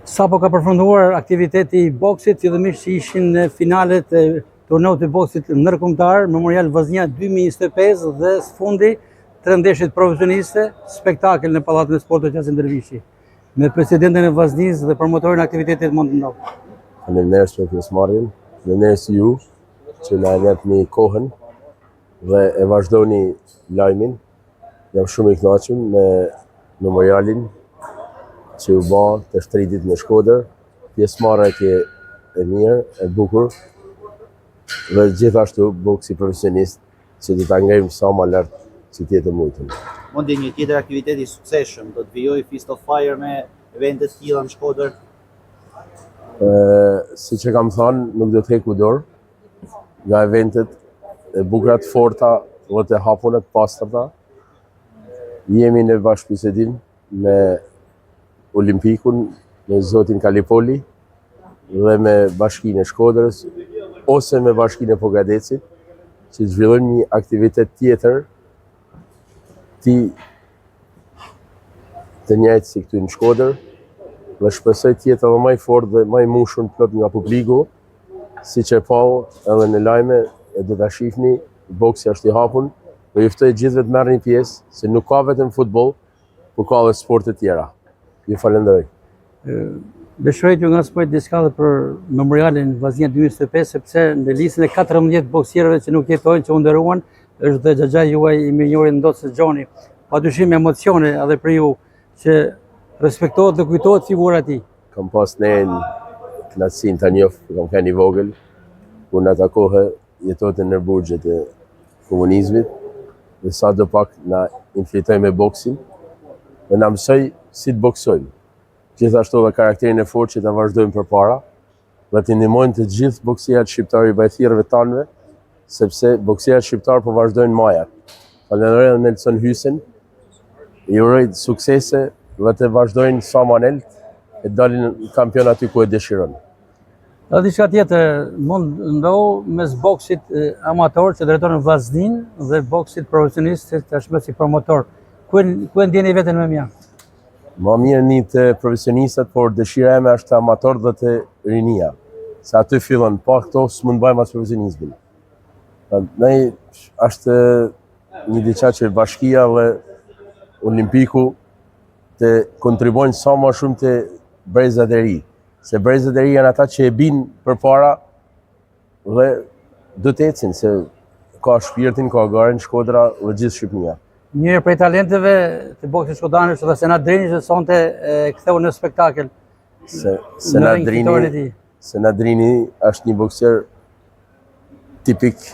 Sapo ka përfunduar aktiviteti i boksit, fillimisht ishin finalet e turneut të boksit ndërkombëtar Memorial Vllaznia 2025 dhe së fundi tre ndeshjet profesioniste, spektakël në Pallatin e Sportit Qazim Dervishi me presidentin e Vllaznisë dhe promotorin e aktivitetit Mond Ndau. Faleminderit për pjesëmarrjen, faleminderit ju që na e jepni kohën dhe e vazhdoni lajmin. Jam shumë i kënaqur me memorialin që u bë tash tri ditë në Shkodër. Pjesëmarrja ke e mirë, e bukur dhe gjithashtu boksi profesionist që do ta ngrejmë sa më lart që të jetë e mujtur. Mondi një tjetër aktivitet i suksesshëm, do të vijojë Fist of Fire me evente të tilla në Shkodër. Ë, siç e kam thënë, nuk do të heku dorë nga eventet e bukura të forta dhe të hapura të pastërta. Jemi në bashkëbisedim me Olimpikun, me zotin Kalipoli dhe me bashkinë e Shkodrës ose me bashkinë e Pogradecit, që të zhvillojmë një aktivitet tjetër ti të njëjtë si këtu në Shkodër dhe shpresoj të jetë edhe më i fortë dhe më i mushun plot nga publiku, siç e pau edhe në lajme e do ta shihni, boksi është i hapun dhe ju ftoj gjithëve të merrni pjesë, se nuk ka vetëm futboll, por ka edhe sporte tjera. Ju falenderoj. Dëshiroj t'ju ngacmoj diçka dhe për memorialin Vllaznia 2025, sepse në listën e 14 boksierëve që nuk jetojnë, që u nderuan, është dhe xhaxhai juaj i mirënjohuri Ndoc Gjoni. Pa dyshim emocione edhe për ju që respektohet dhe kujtohet figura e tij. Kam pas nderin kënaqësinë ta njoh, kam qenë i vogël, kur në atë kohë jetonte në burgjet e komunizmit dhe sa do pak na influencoi me boksin dhe na mësoi si të boksojmë. Gjithashtu dhe karakterin e fortë që ta vazhdojmë përpara dhe të ndihmojnë të gjithë boksierat shqiptarë i bëj thirrje tanëve, sepse boksierat shqiptarë po vazhdojnë majat. Falenderoj edhe Nelson Hysen, i uroj suksese dhe të vazhdojnë sa më nalt e dalin kampion aty ku e dëshiron. Edhe diçka tjetër, Mond Ndau mes boksit amator që drejton Vllazninë dhe boksit profesionist që tashmë si promotor. Ku e, ku e ndjeni veten më mirë? Ma mirë një të profesionistët, por dëshira eme është të amator dhe të rinia. Se aty fillon, pa këto s'mund bëjmë as profesionizmin. Ne është një diçka që bashkia dhe Olimpiku të kontribuojnë sa më shumë të brezat e ri. Se brezat e ri janë ata që e binë përpara dhe do të ecin, se ka shpirtin, ka garën, Shkodra dhe gjithë Shqipëria. Një prej talenteve të boksit shkodran është edhe Senad Drini që sonte e ktheu në spektakël. Se, Senad Drini, Senad Drini është një boksier tipik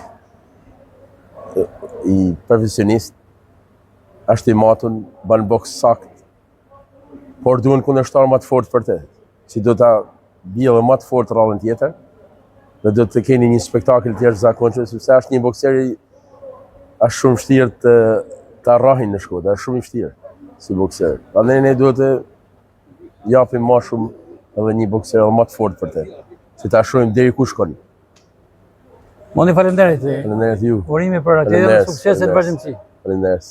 i profesionist, është i matun, ban boks sakt, por duhen kundërshtar më të fortë për të, që do ta bie edhe më të fortë radhën tjetër, dhe do të keni një spektakël të jashtëzakonshëm, sepse është një boksier i është shumë vështirë të ta rrahin në Shkodër, është shumë i vështirë si boksier. Prandaj ne duhet të japim më shumë edhe një boksier edhe më të fortë për të, që ta shohim deri ku shkon. Mondi faleminderit. Faleminderit ju. Urime për atë dhe suksese në vazhdimësi. Faleminderit.